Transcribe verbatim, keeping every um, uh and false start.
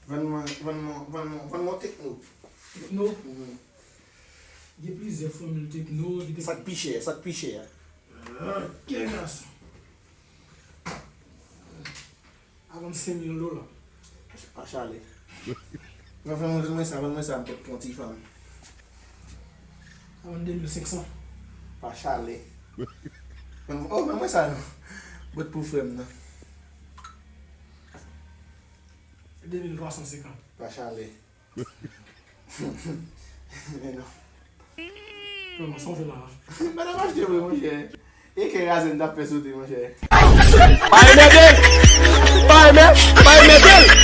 Vann mwen, vann mwen, vann mwen, vann mwen Tecno. Tecno? Mhm. Gen plizyè fòmil Tecno. Sa k pi chè, sa k pi chè a. Ok, gason. A vann senk mil dola. Pa chale. Mwen, vann mwen sa, vann mwen sa, m pèt pran ti fanm. A vann de mil senk san. Pa chale. Vann mwen, oh, vann mwen sa non. Bòt pou frè m nan. De mil twa san senkant. Pa chale. Men non. Kòman sa w fè la? M pa t ap achte vre, monchè. E kè razè m t ap fè sote, monchè. Pa remède l! Pa remè, pa remède l!